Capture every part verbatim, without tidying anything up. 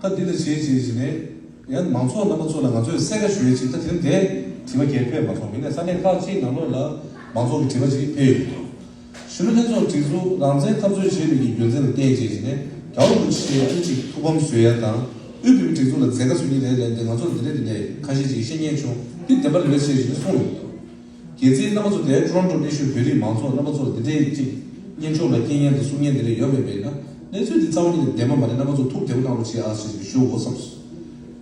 ད་འདི་ལ་བྱས་བྱས་བྱས་ནས་ཡང་མང་ཚོགས་རྣམ་པ་ཚོ་ལ་ང་ཚོས་གསལ་ཁ་ཞུ་ཡས་ཅིག་ད་དེ་རིང་དེ་དྲི་བ་གལ་ཕེབས་མ་སོང་། མིན་ན་ས་གནས་ཁག་ཅིག་ནང་ལོགས་ལ་མང་ཚོགས་ཀྱི་དྲི་བ་ཅིག་ཕེབས་ཡོད་འདུག་གཞོན་ནུ་ལྷན་ཚོགས་སྒྲིག་འཛུགས་རང་བཙན་འཐབ་རྩོད་བྱས་པའི་གི་རྒྱུ་མཚན་ལ་བརྟེན་བྱས་བྱས་ནས་རྒྱལ་བ་རིན་པོ་ཆེ་ཨ་ནི་ཅིག་ཐུགས་ཕམ་བཟོ་ཡ་དང་དབུས་བོད་མིའི་སྒྲིག་འཛུགས་ལ་མཛད་དཀའ་བཟོ་མཁན་རེད་ལབ་ནས་ང་ཚོ་ལ་འདི་འདྲ་འདི་འདྲ་ཁ་ཤས་ཅིག་བཤད་མཁན་བྱུང་། འདི་བདེན་པ་རེད་བྱས་བྱས་ནས་གསུངས་ཡོད་འདུག་རྒྱལ་སྲས་རྣམ་པ་ཚོ་དེ་ཊོ་རོན་ཊོ་གནས་བཞུགས་བོད་རིགས་མང་ཚོགས་རྣམ་པ་ཚོ་ལ་འདི་འདྲའི་ཅིག་སྙན་ཕྱོགས་ལ་སྐྱེལ་མཁན་དང་གསུང་མཁན་འདི་འདྲ་ཡོད་མེད་པས་ན། གནས་ཚུལ་འདི་རྩ་བ་ཉིད་ནས་བདེན་པ་མ་རེད། རྣམ་པ་ཚོ་ཐུགས་བདེ་པོ་གནང་རོགས་བྱེད་ཨ་ཟེར་ཞུ་དགོས་བསམས་སོང་།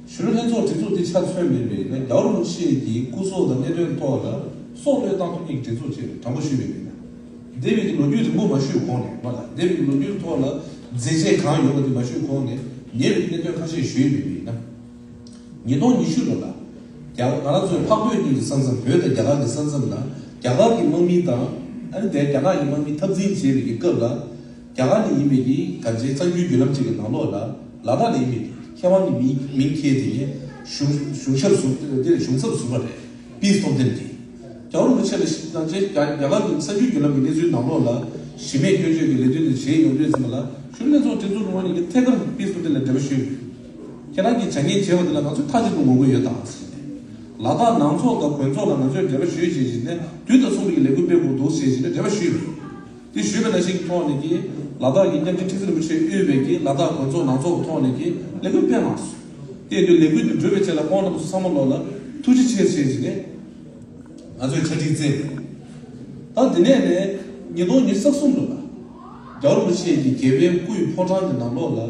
གཞོན་ནུ་ལྷན་ཚོགས་སྒྲིག་འཛུགས་འདི་ཆ་མཚོན་མེད་པས་ན་རྒྱལ་བ་རིན་པོ་ཆེ་གི་སྐུ་སྲོག་དང་གནད་དོན་ཐོག་ལ་སྲོག་བློས་བཏང་ཐུབ་མཁན་གྱི་སྒྲིག་འཛུགས་ཅིག་རེད། དྲང་པོ་ཞུས་པས་ན། འདས་པའི་གི་ལོ་རྒྱུས་རིང་པོ་མ་ཞུས་གོང་ནས་མ་ལ་འདས་པའི་གི་ལོ་རྒྱུས་ཐོག་ལ་མཛད་རྗེས་གང་ཡོད་པ་འདི་མ་ཞུས་གོང་ནས་ཉེ་བའི་གནད་དོན་ཁ་ཤས་ཞུས་པས་ན། ཉིས་སྟོང་ཉི་ཤུ་ལོ་ལ། རྒྱ་ང་རང་ཚོའི་འཕགས་བོད་གཉིས་ཀྱི་ས་མཚམས་བོད་དང་རྒྱ་གར་གྱི་ས་མཚམས་ལ་རྒྱ་གར་གྱི་དམག་མི་དང་ཨ་ནི་དེ་རྒྱ་ནག་གི་དམག་མི་འཐབ་འཛིང་བྱེད་པའི་གི་སྐབས་ལ། རྒྱ་གར་ནས་ཡིན་པའི་གི་ག་ཚོད་གསར་འགྱུར་བརྒྱུད་ལམ་ཅིག་གི་ནང་ལོགས་ལ་ལ་དྭགས་ནས་ཡིན་པའི་གི་མཁས་དབང་གི་མིང་མིང་འཁྱེར་དེ་གཞུང་གཞུང་ཞབས་ཟུར་དེ་གཞུང་ཚབ་ཟུར་པ་རེད། པིས་ཐོབ་ཐེམ་གྱིས། རྒྱལ་བ་རིན་པོ་ཆེ་ལ་ཞིབ་དང་བཅས་རྒྱ་རྒྱ་གར་གྱི་གསར་འགྱུར་བརྒྱུད་ལམ་གྱི་གནས་ཚུལ་ནང་ལོགས་ལ་གཞི་མེད་སྐྱོན་བརྗོད་ཀྱི་ལས་དོན་དེ་བྱས་ཡོང་དུས་ཙམ་པ་ལ་གཞོན་ནུ་ལྷན་ཚོགས་སྒྲིག་འཛུགས་ཀྱི་ངོས་ནས་ཀྱི་ཐད་ཀར་པིས་ཐོབ་ཐེམ་ལ་འབྲེལ་བ་ཞུས་ཡོད། ཁྱེད་རང་གིས་བྱ་ངན་བྱས་པ་དེ་ལ་ང་ཚོས་མཐའ་གཅིག་ཏུ་ངོ་རྒོལ་ཡོད་དང་ཟེར་ཏེ། ལ་དྭགས་ནང་ཚོགས་དང་དགོན་ཚོགས་ལ་ང་ཚོས་འབྲེལ་བ་ཞུས་བྱས་བྱས་ནས་དུས་དང་མཚུངས་པའི་ལས་འགུལ་སྤེལ་དགོས་འདུག་ཟེར་བྱས་ནས་འབྲེལ་བ་ཞུས་ཡོད། དེ་ཞུས་པ་ནང་བཞིན་གྱི་ཐོག་ནས་ཀྱི་ལ་དྭགས་ཀྱི་མཉམ་འབྲེལ་ཁྲི་ཟུར་རིན་པོ་ཆེ་དབུས་པའི་ཀྱི་ལ་དྭགས་དགོན་ཚོགས་ནང་ཚོགས་ཀྱི་ཐོག་ནས་ཀྱི་ལས་འགུལ་སྤེལ་མ་སོང་། དེ་དུས་ལས་འགུལ་དུ་འགྲོ་བའི་ཆེད་ལ་ཁོང་རྣམ་པ་ཚོ་ཚང་མ་ལོག་ལ་ཐུགས་རྗེ་ཆེ་ཟེར་གྱི་ནས་ང་ཚོས་གྲ་སྒྲིག་མཛད། ད་དེ་ནས་ནས་ཉིས་སྟོང་ཉི་ཤུ་རྩ་གསུམ་ལོ་ལ་རྒྱལ་བ་རིན་པོ་ཆེ་གི་རྒྱལ་བའི་སྐུ་ཡི་ཕོ་བྲང་གི་ནང་ལོགས་ལ་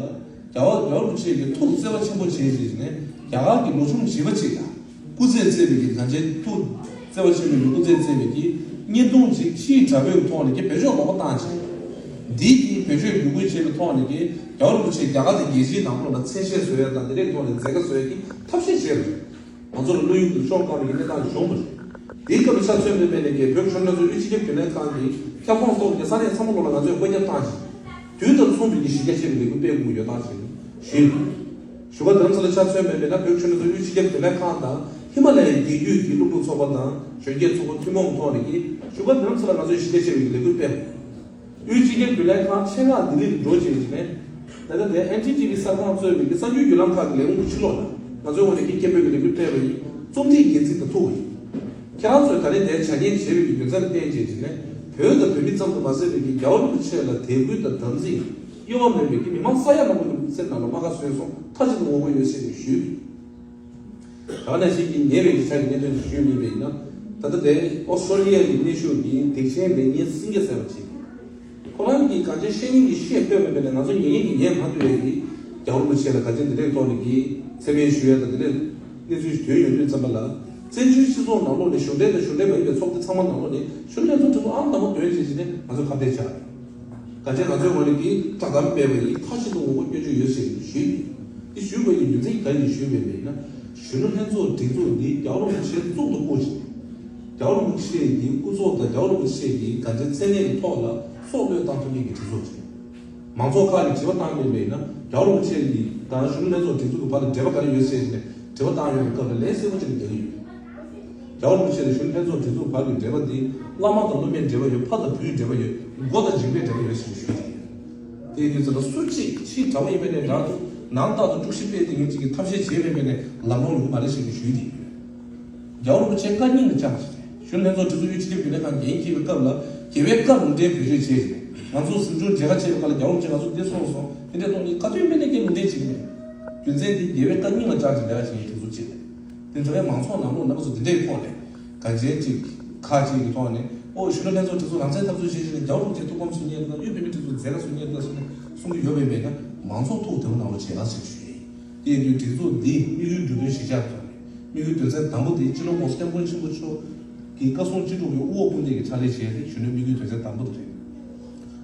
རྒྱལ་བ་རྒྱལ་བ་རིན་པོ་ཆེ་གི་ཐུགས་བརྩེ་བ་ཆེན་པོ་བྱས་ཟེར་གྱི་ནས་རྒྱ་གར་གྱི་ལོ་ཆུང་བྱིས་པ་ཅིག་ལ། སྐུ་ཚེ་བརྩེགས་པའི་གི་ང་ཚོའི་ཐུགས་བརྩེ་བ་ཆེན་པོའི་གི་སྐུ་ཚེ་བརྩེགས་པའི་གི་བརྙན་ཐུང་ཅིག་ཕྱིའི་དྲ་འབུའི་ཐོག་ནས་ཀྱི་བེད་སྤྱོད་ལོག་པ་བཏང་ཅིང་། འདིའི་གི་བེད་སྤྱོད་བརྒྱུད་སྐུལ་བྱས་པའི་ཐོག་ནས་ཀྱི་རྒྱལ་བ་རིན་པོ་ཆེ་རྒྱ་གར་དང་རྒྱལ་སྤྱིའི་ནང་ལོགས་ལ་མཚན་ཤས་བཟོ་ཡ་དང་དེ་འདྲའི་ཐོག་ནས་མཛད་དཀའ་བཟོ་ཡ་གི་ཐབས་ཤེས་བྱས་རེད། ང་ཚོ་ལ་བློ་ཡུལ་དུ་ཤོག་བཀང་བའི་གི་གནས་སྟངས་བྱུང་བ་རེད། དེའི་སྐབས་ལ་ཆ་མཚོན་པའི་དམིགས་ནས་ཀྱི་བོད་གཞོན་ནུ་ལྷན་ཚོགས་དབུས་སྤྱི་ཁྱབ་རྒྱུན་ལས་ཁང་གི་ཁྱབ་ཁོངས་ཐོག་གི་ས་གནས་ཚང་མ་ལོགས་ལ་ང་ཚོས་བཀོད་ཁྱབ་བཏང་ཞིང་། དུས་དང་མཚུངས་པའི་གི་གཞི་རྒྱ་ཆེ་བའི་ལས་འགུལ་སྤེལ་དགོས་ཡོད་སྟངས་ཤིག་ཞུས་ཡོད། བཞུགས་སྒར་རྡ་རམ་ས་ལ་ཆ་མཚོན་པའི་དམིགས་ན་བོད་གཞོན་ནུ་ལྷན་ཚོགས་དབུས་སྤྱི་ཁྱབ་རྒྱུན་ལས་ཁང་དང་ཧི་མ་ལ་ཡའི་རྒྱལ་རྒྱུད་ཀྱི་སློབ་ཕྲུག་ཚོགས་པ་དང་གཞོན་སྐྱེས་ཚོགས་པ་ཐུན་མོང་ཐོག་ནས་ཀྱི་བཞུགས་སྒར་རྡ་རམ་ས་ལ་ང་ཚོས་གཞི་རྒྱ་ཆེ་བའི་གི་ལས་འགུལ་སྤེལ། དབུས་སྤྱི་ཁྱབ་རྒྱུན་ལས་ཁང་ཆེད་མངགས་ལྡི་ལི་རུ་འགྲོ་བྱས་ཀྱི་ནས། ད་ལྟ་དེ་ཨེན་ཌི་ཊི་ཝི་གསར་ཁང་གཙོས་པའི་གསར་འགྱུར་བརྒྱུད་ལམ་ཁག་གི་ལས་ཁུངས་ཀྱི་ཕྱི་ལོགས་ལ་ང་ཚོའི་ངོས་ནས་ཀྱི་སྐད་འབོད་ཀྱི་ལས་འགུལ་སྤེལ་བ་ཡིན། རྩོམ་སྒྲིག་འགན་འཛིན་དང་ཐུག་པ་ཡིན། ཁྱེད་རང་ཚོས་ད་རེས་དེར་བྱ་ཉན་བྱེད་པའི་གི་རྒྱུ་མཚན་ལ་བརྟེན་བྱས་ཀྱི་ནས་བོད་དང་བོད་མི་ཙམ་དུ་མ་ཟད་པའི་གི་རྒྱལ་བ་རིན་པོ་ཆེ་ལ་དད་གུས་དང་དམ་ཚིག་གཡོ་བ་མེད་པའི་གི་མི་མང་ས་ཡ་མང་པོ་ནས་སེམས་ནང་ལ་རྨ་ཁ་བཟོས་སོང་། མཐའ་གཅིག་ཏུ་ངོ་རྒོལ་ཡོད་ཟེར་ནས་ཞུས། ད་ནང་བཞིན་གྱི་ཉེ་བའི་གི་ཆ་གི་གནད་དོན་ཞུས་ཡོད་པ་ཡིན་ན། ད་ལྟ་དེ་ཨོ་སི་ཀྲོ་ལི་ཡ་གི་གནས་བཞུགས་ཀྱི་སྡིག་ཆེན་ལེགས་ཉེས་སེང་གེ་ཟེར་བ་ཅིག་ཁོ་རང་གིས་གང་ཅི་བཤད་མཁན་གྱི་བཤད་ཕོད་མེད་པས་ན་ང་ཚོ་ཉན་མཁན་གྱིས་ཉན་མ་ཐུབ་པའི་གི་རྒྱལ་བ་རིན་པོ་ཆེ་ལ་ག་ཅི་འདི་འདྲའི་ཐོག་ནས་ཀྱི་མཚན་སྨད་ཞུ་ཡ་དང་འདི་འདྲའི་གནས་ཚུལ་ཞིག་ཐོན་ཡོང་དུས་ཙམ་པ་ལ། བཙན་བྱོལ་སྤྱི་ཚོགས་ནང་ལོགས་ནས་གཞུང་འབྲེལ་དང་གཞུང་འབྲེལ་མ་ཡིན་པའི་ཚོགས་སྡེ་ཚང་མ་ནང་ལོགས་ནས་གཞོན་ནུ་ལྷན་ཚོགས་གྲོས་ཚོགས་ཨང་དང་པོ་འདོན་བྱས་བྱས་ནས་ང་ཚོ་ཁ་གཏད་བཅག་རེད། ག་ཅི་ང་ཚོའི་ངོས་ནས་ཀྱི་བསྒྲགས་གཏམ་སྤེལ་བ་ཡིན། མཐའ་གཅིག་ཏུ་ངོ་རྒོལ་སྐྱོན་བརྗོད་ཡོད་ཟེར་ནས་ཞུས་ཡིན། འདི་ཞུས་པ་ཡི་རྒྱུ་མཚན་ག་ཡིན་ཞུས་པ་ཡིན་ན། གཞོན་ནུ་ལྷན་ཚོགས་སྒྲིག་འཛུགས་འདི་རྒྱལ་བ་རིན་པོ་ཆེ་གཙུག་ཏུ་བཀུར་ཞིང་། རྒྱལ་བ་རིན་པོ་ཆེ་གི་སྐུ་ཚོགས་དང་རྒྱལ་བ་རིན་པོ་ཆེ་གི་ག་ཅི་མཚན་གནས་ཀྱི་ཐོག་ལ་སྲོག་བློས་བཏང་ཐུབ་མཁན་གྱི་སྒྲིག་འཛུགས་རེད། མང་ཚོགས་ཁག་གིས་དྲི་བ་བཏང་མེད་པས་ན་རྒྱལ་བ་རིན་པོ་ཆེ་གིས་དང་གཞོན་ནུ་ལྷན་ཚོགས་སྒྲིག་འཛུགས་ཀྱི་བར་ལ་འབྲེལ་བ་ག་རེ་ཡོད་ཟེར་ནས་དྲི་བ་བཏང་ཡོད་པའི་སྐབས་ལ་ལན་གསལ་པོ་ཅིག་རྒྱག་གི་ཡོད། རྒྱལ་བ་རིན་པོ་ཆེ་དང་གཞོན་ནུ་ལྷན་ཚོགས་སྒྲིག་འཛུགས་བར་གྱི་འབྲེལ་བ་འདི་བླ་མ་དང་སློབ་མའི་འབྲེལ་བ་ཡོད། ཕ་དང་བུའི་འབྲེལ་བ་ཡོད། མགོ་དང་མཇིང་པའི་འབྲེལ་བ་ཡོད་ཟེར་ནས་ཞུས་ཏེ། དེའི་དུས་ཚོད་ལ་སུ་གཅིག་ཕྱིའི་དགྲ་བོ་ཡིན་པའི་ནས་རང་དུ་ནང་ལྟར་དུ་དཀྲུག་ཤིང་སྤེལ་ཏེ་ངེད་ཅིག་གི་ཐབས་ཤེས་བྱས་མེད་པའི་ནས་ལམ་ལྷོང་ཡོང་གི་མ་རེད་ཟེར་ནས་ཞུས་ཏེ། རྒྱལ་བ་རིན་པོ་ཆེ་བཀའ་རྙིང་ལ་བཅངས་ཤིང་། གཞོན་ལྷན་ཚོགས་སྒྲིག་འཛུགས་དབུས་སྤྱི་ཁྱབ་རྒྱུན་ལས་ཁང་འགན་འཁྱེར་བའི་སྐབས་ལ་རྒྱལ་བའི་བཀའ་ལུང་འདྲེན་བེད་སྤྱོད་བྱས་ཤིང་། ང་ཚོ་གཟིམ་ཆུང་མཇལ་ཁ་བྱས་པའི་སྐབས་ལ་རྒྱལ་བ་རིན་པོ་ཆེ་ང་ཚོ་འདི་གསུངས་སོང་། དེ་འདྲའི་ཐོག་ནས་བཀའ་བཀྱོན་སྤེལ་ནས་ཀྱང་ལུང་འདྲེན་བྱེད་ཀྱི་མེད། རྒྱུ་མཚན་འདི་རྒྱལ་བའི་བཀའ་རྙིང་ལ་བཅངས་ཤིང་ལས་ཀ་བྱེད་མཁན་སྒྲིག་འཛུགས་ཅིག་རེད། དེ་ཚོ་བའི་མང་ཚོགས་ནང་ལོགས་རྣམ་པ་ཚོ་འདི་འདྲའི་ཐོག་ནས་ག་ཅན་ཅིག་ཁག་ཅིག་གི་ཐོག་ནས་ཨོ་གཞོན་ནུ་ལྷན་ཚོགས་སྒྲིག་འཛུགས་རང་བཙན་འཐབ་རྩོད་བྱེད་བཞིན་རྒྱལ་བ་རིན་པོ་ཆེ་ཐུགས་ཕམ་བཟོ་མཁན་དང་དབུས་བོད་མིའི་སྒྲིག་འཛུགས་མཛད་དཀའ་བཟོ་མཁན་དང་ཟེར་ནས་གསུང་གི་ཡོད་པས་མེད་ན་མང་ཚོགས་ཐུགས་དེ་མོ་ནང་ལོགས་བྱེད་ཨ་ཟེར་ཞུ་ཡིན། དེ་ཡིན་དུས་སྒྲིག་འཛུགས་འདིའི་དམིགས་ཡུལ་མདོ་དོན་གཞི་བཞག་ཐོག་ནས་དམིགས་ཡུལ་དོན་ཚན་དང་པོ་དེ་སྤྱི་ནོར་༸གོང་ས་༸སྐྱབས་མགོན་ཆེན་པོ་མཆོག་གི་བཀའ་གསུང་ཅི་སྒྲུབ་ཀྱི་དབུ་འོག་སྐུ་འདེད་ཀྱི་ཕྱག་ལས་བྱས་ཏེ་གཞོན་ནུའི་དམིགས་ཡུལ་དོན་ཚན་དང་པོ་དེ་རེད།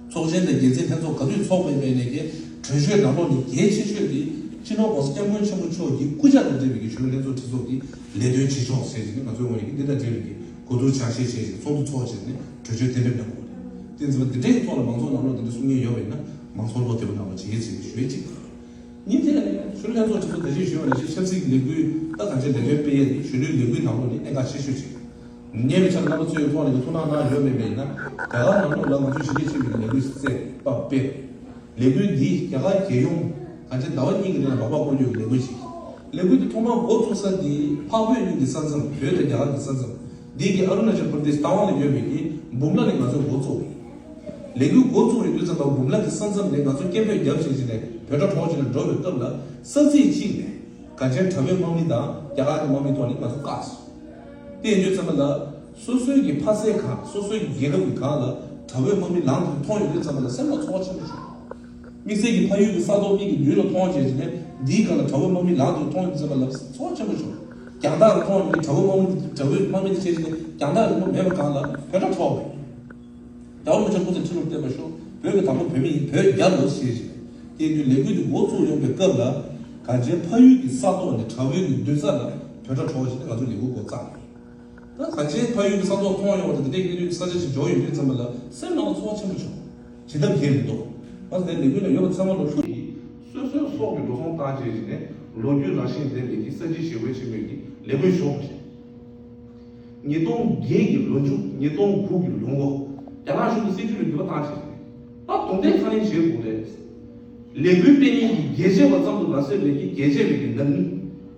ཚོགས་ཆེན་དང་རྒྱལ་མཚན་ལྷན་ཚོགས་ག་དུས་ཚོགས་པའི་མེད་ནས་ཀྱི་གྲོས་ཆོད་ནང་ལོགས་ནས་གལ་ཆེ་ཤོས་དེ་སྤྱི་ནོར་༸གོང་ས་༸སྐྱབས་མགོན་ཆེན་པོ་མཆོག་གི་སྐུ་ཕྱྭ་དང་འབྲེལ་བའི་གི་གཞོན་ནུ་ལྷན་ཚོགས་སྒྲིག་འཛུགས་ཀྱི་ལས་དོན་བྱེད་ཕྱོགས་ཟེར་གྱི་ནི་ང་ཚོའི་ངོས་ནས་ཀྱི་འདི་དང་འབྲེལ་བའི་གི་གོ་བསྡུར་ཆ་ཤས་བྱས་ཤིང་ཚོགས་འདུ་ཚོགས་བྱས་ནས་གྲོས་ཆོད་གཏན་འབེབས་གནང་དགོས་རེད། དེ་ཚོ་འདི་འདྲའི་ཐོག་ལ་མང་ཚོགས་ནང་ལོགས་འདི་འདྲ་གསུང་མཁན་ཡོད་པས་ན་མང་ཚོགས་བློ་བདེ་པོ་གནང་བ་བྱེད་ཀྱི་ཟེར་ཞུ་ཡས་གཅིག་ཉིན་དེ་ལ་ནས་གཞོན་ནུ་ལྷན་ཚོགས་གྲོས་ཚོགས་དེ་བཞིན་ཞུས་པ་ནང་བཞིན་ཆབ་སྲིད་ཀྱི་ལས་འགུལ་ད་གང་ཅིའི་ལས་དོན་སྤེལ་ཡས་དེ་གཞོན་ནུའི་ལས་འགུལ་ནང་ལོགས་ནས་གནད་འགག་ཆེ་ཤོས་ཤིག་ཉེ་བའི་ཆར་རྣམ་པ་ཚོའི་ཐོག་ནས་ཐུགས་སྣང་གནང་ཡོད་མེད་མེད་ན། རྒྱ་གར་ནང་ལོགས་ལ་ང་ཚོས་གཞི་རྒྱ་ཆེ་བའི་ལས་འགུལ་སྤེལ་པ་སྤེལ། ལས་འགུལ་འདིས་རྒྱ་གར་རྒྱལ་ཡོངས་ གང་ཅི་ཟླ་བ་གཉིས་ཀྱི་རིང་ལ་རོགས་པ་སྐོར་སྐྱོད་ཀྱི་ལས་འགུལ་ཞིག་ལས་འགུལ་དེ་ཐོག་མར་འགོ་བཙུགས་ས་དེ་འཕགས་བོད་གཉིས་ཀྱི་ས་མཚམས། བོད་དང་རྒྱ་གར་གྱི་ས་མཚམས་འདི་གི་ཨ་རུ་ན་ཅལ་པར་དེཤ་རྟ་དབང་ལ་ཡོད་པའི་གི་འབུམ་ལ་ནས་ང་ཚོས་འགོ་བཙུགས་པ་ཡིན། ལས་འགུལ་འགོ་བཙུགས་ཡོང་དུས་ཙམ་པ་འབུམ་ལ་གི་ས་མཚམས་ནས་ང་ཚོ་སྐད་འབོད་རྒྱབ་བྱས་བྱས་ནས་བོད་ཁྲ་གྲོགས་བྱས་ནས་འགྲོ་བའི་སྐབས་ལ། ས་ཚིགས་གཅིག་ནས་གངས་ཅན་གྲྭ་བའི་དམག་མི་དང་རྒྱ་གར་གྱི་དམག་མི་ཐོག་ནས་ང་ཚོ་བཀག་སོང་། དེ་ཡིན་དུས་ཙམ་པ་ལ་སོ་སོའི་གི་ཕ་སའི་གངས། སོ་སོའི་གི་རྒྱལ་ཁབ་ཀྱི་གངས་ལ་གྲྭ་བའི་དམག་མི་ལངས་ཏེ་མཐོང་ཡོང་དུས་ཙམ་པ་ལ་སེམས་ལ་ཚོར་བ་ཆེན་པོ་བྱུང་། དམིགས་བསལ་གྱི་ཕ་ཡུལ་གྱི་ས་ཐོག་མིག་གིས་མདུན་ལ་མཐོང་བྱས་བྱས་ནས་འདིའི་སྒང་ལ་གྲྭ་བའི་དམག་མི་ལངས་འདུག་མཐོང་ཡོང་དུས་ཙམ་པ་ལ་ཚོར་བ་ཆེན་པོ་བྱུང་། རྒྱང་ཐག་ལ་མཐོང་ཡོང་དུས་གྲྭ་བའི་དམག་མི། གྲྭ་བའི་དམག་མི་དེ་བྱས་བྱས་ནས་རྒྱང་ཐག་རིང་པོ་མེད་པའི་སྒང་ལ་བོད་ཁྲ་འཕྲོག་པ་ཡིན། རྒྱལ་བ་རིན་པོ་ཆེ་སྐུ་ཚེ་ཁྲི་ལོར་བརྟན་པར་ཤོག་བོད་ཀྱི་དང་པོ་བོད་མི་ཡིན། བོད་རྒྱལ་ལོ་ཞེས་བྱས། དེ་དུས་ལས་འགུལ་དེ་འགོ་བཙུགས་ཡོང་པའི་སྐབས་ལ་གངས་ཅན་ཕ་ཡུལ་གྱི་ས་ཐོག་ནས་གྲྭ་བའི་གི་མདུན་ས་ལ་བོད་ཁྲ་འཕྲོག་བྱས་ནས་ང་ཚོ་ལས་འགུལ་འགོ་བརྩམས་ཡོད། ད་གངས་ཅན་ཕ་ཡུལ་གྱི་ས་ཐོག་མཐོང་ཡོང་བ་དང་། དེ་འདྲའི་གནས་ཚུལ་ས་ཆ་ཞིག་འབྱོར་ཡོང་དུས་ཙམ་པ་ལ་སེམས་ནང་ཚོར་བ་ཆེན་པོ་བྱུང་། ཇི་ལྟར་བརྒལ་མི་འདུག་ང་ཚོ་ནས་ལས་འགུལ་ལ་ཡོད་པ་ཚང་མ་ལ་ཧྲུལ། སོ་སོའི་སྲོག་གི་འགྲོ་སོང་བཏང་བྱས་བྱས་ནས་ལོ་རྒྱུས་རང་བཞིན་ལྡན་པའི་གི་ས་བྱི་ཞི་རྒོལ་ཆེན་མོའི་གི་ལས་འགུལ་ཤོག་བྱས། ཉིས་སྟོང་བརྒྱད་ཀྱི་ལོ་མཇུག་ཉིས་སྟོང་དགུ་གི་ལོ་མགོ། རྒྱ་ནག་གཞུང་གི་སྲིད་ཇུས་ལ་འགྱུར་བ་བཏང་བྱས། ད་རྡུང་རྡེག་ཚ་ནན་བྱེད་དགོས་རེད། ལས་འགུལ་སྤེལ་མཁན་གྱི་རྒྱལ་གཅེས་པ་ཙམ་དུ་མ་ཟད་པའི་གི་རྒྱལ་གཅེས་པའི་གི་ནང་མི་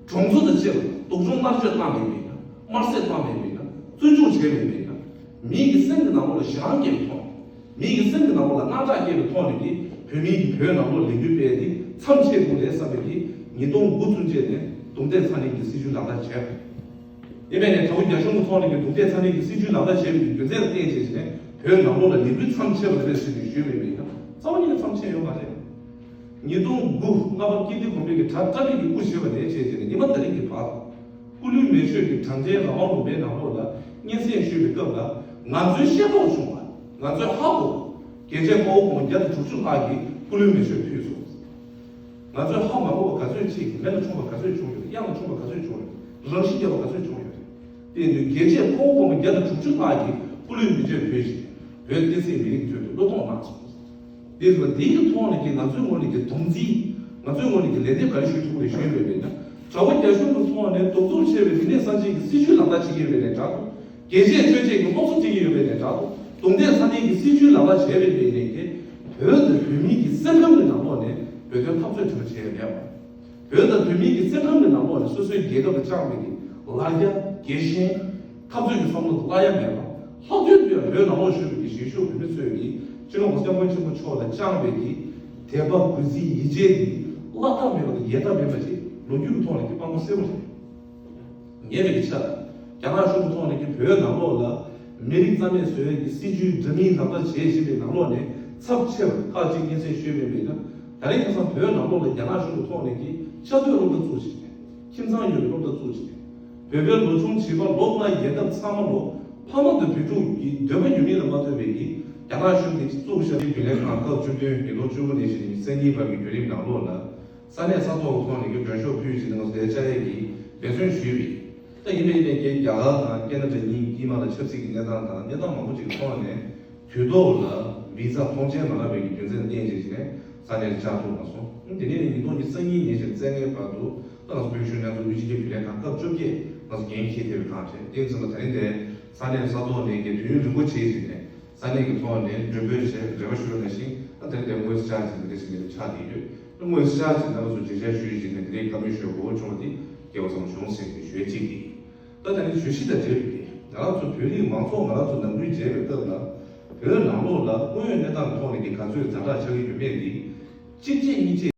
གྲོང་ཚོ་དང་བཅས་པ་ལ་སྡུག་སྦྱོང་མནར་གཅོད་བཏང་མེད་པས་ན། དམར་གསོད་བཏང་མེད་པས་ན། བཙོན་འཇུག་བྱས་མེད་པས་ན། མི་གི་སེམས་ཀྱི་ནང་ལོགས་ལ་ཞེ་སྡང་སྐྱེས་པའི་ཐོག་ནས། མི་གི་སེམས་ཀྱི་ནང་ལོགས་ལ་དངངས་སྐྲག་སྐྱེས་པའི་ཐོག་ནས་ཀྱི་བོད་མི་གི་བོད་ནང་ལོགས་ལས་འགུལ་སྤེལ་ཏེ་མཚམས་ཆད་དགོས་རེད་བསམ་པའི་གི་ཉིས་སྟོང་དགུ་ཚུན་ཆད་ནས་རྡུང་རྡེག་ཚ་ནན་གྱི་སྲིད་ཇུས་ལག་བསྟར་བྱས་པ་རེད། དེ་བས་ནས་དྲ་བོ་རྒྱ་གཞུང་གི་ཐོག་ནས་ཀྱི་རྡུང་རྡེག་ཚ་ནན་གྱི་སྲིད་ཇུས་ལག་བསྟར་བྱས་པའི་རྒྱུ་མཚན་ལ་བརྟེན་བྱས་ནས་བོད་ནང་ལོགས་ལ་ལས་འགུལ་མཚམས་ཆད་པ་རེད་ཟེར་ནས་ཞུས་པ་ཡིན་ན། རྩ་བ་ཉིད་ནས་མཚམས་ཆད་ཡོད་མ་རེད། ཉིས་སྟོང་དགུ་ལྔ་པ་ཀིརྟི་དགོན་པའི་གི་གྲྭ་བཀྲ་མིག་གིས་སྐུ་ཞེ་བ་ནས་བྱས་བྱས་ནས་ཉི་མ་དེ་རིང་གི་བར། སྐུ་ལུས་མེ་མཆོད་ཀྱི་གྲངས་ཅན་རང་དབང་ལུང་པའི་ནང་ལོགས་ལ་སྙན་སེང་ཞུས་པའི་སྐབས་ལ་ང་ཚོའི་ཤེས་རྟོགས་བྱུང་བ། ང་ཚོའི་ཧ་གོ་བ། རྒྱལ་གཅེས་དཔའ་བོ་སྒོར་མོ་བརྒྱ་དང་དྲུག་ཅུ་ལྷག་གིས་སྐུ་ལུས་མེ་མཆོད་ཕུལ་སོང་། ང་ཚོས་ཧ་མ་གོ་བ་ག་ཚོད་ཅིག་མེ་ལ་མཆོངས་པ་ག་ཚོད་བྱུང་ཡོད་རེད། གཡང་ལ་མཆོངས་པ་ག་ཚོད་བྱུང་ཡོད་རེད། རང་ཤི་བརྒྱབ་པ་ག་ཚོད་བྱུང་ཡོད་རེད། དེ་ཡིན་དུས་རྒྱལ་གཅེས་དཔའ་བོ་སྒོར་མོ་བརྒྱ་དང་དྲུག་ཅུ་ལྷག་གིས་སྐུ་ལུས་མེ་མཆོད་ཕུལ་ཞིང་བོད་བསྟན་སྲིད་མི་རིགས་དོན་དུ་བློས་གཏོང་གནང་སོང་། དེ་ཡིན་དུས་འདིའི་ཐོག་ནས་ཀྱི་ང་ཚོའི་ངོས་ནས་ཀྱི་དམ་འཛིན། ང་ཚོའི་ངོས་ནས་ཀྱི་ལན་འདེབས་ག་རེ་ཞུ་ཐུབ་རེད་ཞུས་པ་ཡིན་ན། དྲ་བ་རྒྱ་གཞུང་གི་ཐོག་ནས་གདུག་རྩུབ་ཆེ་བའི་རིག་གནས་གསར་བརྗེ་གི་སྲིད་ཇུས་ལག་བསྟར་བྱེད་ཀྱི་ཡོད་པའི་ལས་གྲྭ་དང་། རྒྱལ་གཅེས་ཆོས་གཅེས་ཀྱི་སློབ་གསོ་སྤྲད་ཀྱི་ཡོད་པའི་ལས་གྲྭ་དང་། རྡུང་རྡེག་ཚ་ནན་གྱི་སྲིད་ཇུས་ལག་བསྟར་བྱས་པའི་ལས་གནས་ཀྱིས་བོད་དང་བོད་མིའི་གི་སེམས་ཁམས་ཀྱི་ནང་ལོགས་ནས་བོད་དོན་འཐབ་རྩོད་བྱེད་པ་མེད་པ། བོད་དང་བོད་མིའི་གི་སེམས་ཁམས་ཀྱི་ནང་ལོགས་ནས་སོ་སོའི་རྒྱལ་ཁབ་ལ་བཅངས་པའི་གི་ལར་རྒྱ་རྒྱལ་ཞེན་འཐབ་རྩོད་ཀྱི་བསམ་བློ་དང་བརླག་ཡ་མེད་པ། ལྷག་དོན་དུ་ཡང་བོད་ནང་ལོགས་བཞུགས་པའི་གི་གཞིས་བཞུགས་བོད་མི་ཚོས་ཀྱི་སྤྱི་ནོར་༸གོང་ས་༸སྐྱབས་མགོན་ཆེན་པོ་མཆོག་ལ་བཅངས་པའི་གི་དད་པ་གུས་བརྩི་ཡིད་ཆེས་དེ་བརླག་ཐབས་མེད་པ་དང་ཡལ་ཐབས་མེད་པ་ཅིག་ལོ་རྒྱུས་ཀྱི་ཐོག་ནས་ཀྱི་དཔང་པོ་གསལ་པོ་རེད། ཉེ་བའི་ཆར་རྒྱ་ནག་གཞུང་གི་ཐོག་ནས་ཀྱི་བོད་ནང་ལོགས་ལ་མི་རིགས་རྩ་མེད་བཟོ་ཡས་ཀྱི་སྲིད་ཇུས་འདྲ་མིན་ལག་བསྟར་བྱེད་བཞིན་པའི་ནང་ལོགས་ནས་ཚབས་ཆེ་བར་ཁག་ཅིག་སྙན་སེང་ཞུས་པ་ཡིན་ན། ད་རེས་ཁ་སང་བོད་ནང་ལོགས་ལ་རྒྱ་ནག་གཞུང་གི་ཐོག་ནས་ཀྱི་བཅའ་སྡོད་སློབ་གྲྭ་བཙུགས་བཞིན་པའི་ཁྱིམ་ཚང་ཡོད་པའི་སློབ་གྲྭ་བཙུགས་བཞིན་པའི་བོད་པའི་ལོ་ཆུང་བྱིས་པ་ལོ་ལྔ་ཡན་འདབ་ཚང་མ་ལོ་ཕ་མ་དང་བུ་ཕྲུག་གི་འདོད་པ་ཡོད་མིན་ལ་མ་ལྟོས་པའི་ཀྱི་རྒྱ་ནག་གཞུང་གིས་བཙུགས་བཞག་པའི་རྒྱུན་ལས་ཁང་སྐབས་བཅུ་བདུན་ཉིས་སྟོང་བཅུ་དགུ་ནས་བཞིན་ཉི་ཤུ་གཉིས་བར་གྱི་བརྒྱུད་རིམ་ནང་ལོགས་ལ། ས་གནས་ས་ཐོག་ཁོངས་ནས་ཀྱི་མགྲོན་ཤོག་ཕུལ་བཞིན་ང་ཚོ་དེ་བཅར་ཡས་ཀྱི་འབད་བརྩོན་ཞུས་པ་ཡིན། ད་ཡིན་པ་ཡིན་ནའི་ཀྱི་རྒྱ་གར་དང་ཀེ་ན་ཌ་གཉིས་དཀྱིལ་མ་ལ་ཆབ་སྲིད་ཀྱི་གནས་སྟངས་དང་གནས་སྟངས་མང་པོ་ཅིག་ཐོག་ནས་དུས་ཐོག་ལ་བི་ཛ་ཐོངས་མཆན་མ་བཀླགས་པའི་ཀྱི་རྒྱུ་མཚན་ལ་བརྟེན་བྱས་ནས་ས་གནས་ལ་བཅར་ཐུབ་མ་སོང་། དེ་ནས་ཉིས་སྟོང་ཉི་ཤུ་རྩ་གཉིས་ཉིན་བཞིན་བཙན་ལྔའི་བར་དུ་ད་ང་ཚོ་བོད་གཞུང་ནང་དུ་དབུས་སྤྱི་ཁྱབ་རྒྱུན་ལས་ཁང་སྐབས་བཅོ་བརྒྱད་ང་ཚོ་འགན་འཁྱེར་ཐེབས་པའི་ཁང་བྱས། དེ་ཡིན་ཙང་ད་རིང་དེ་ས་གནས་ས་ཐོག་ནས་ཀྱི་དུས་ཡུན་རིང་པོ་བྱས་བྱས་ནས། ས་གནས་ཀྱི་ཐོག་ནས་མགྲོན་འབོད་བྱས་རེ་བ་ཞུ་བ་ནང་བཞིན་ཨ་དེ་རིང་དེ་དངོས་སུ་བཅར་ཅིག་འདི་འདྲ་ཞིག་ནས་ཆགས་བསྡད་ཡོད། དངོས་སུ་བཅར་ཅིག་ནང་ཚོ་མཇལ་བཅར་ཞུས་ཅིག་ནས་དེ་རིང་བཀའ་མོལ་ཞུ་དགོས་བྱུང་བ་དེ་སྐལ་བ་ཙམ་བྱུང་ཟེར་ནས་ཞུ་ཡ་གཅིག་དེ་ཡིན། ད་དེ་རིང་བརྗོད་གཞི་དང་འབྲེལ་བའི་ང་རང་ཚོ་བོད་རིགས་མང་ཚོགས་ང་རང་ཚོ་ནང་ཁུལ་མཇལ་བའི་སྐབས་ལ་བོད་ནང་ལོགས་ལ་དངོས་ཡོད་གནས་སྟངས་ཐོག་ནས་ཀྱི་ག་ཚོད་ཛ་དྲག་ཆགས་ཀྱི་ཡོད་མེད་འདི་གཅིག་རྗེས་གཉིས་རྗེས།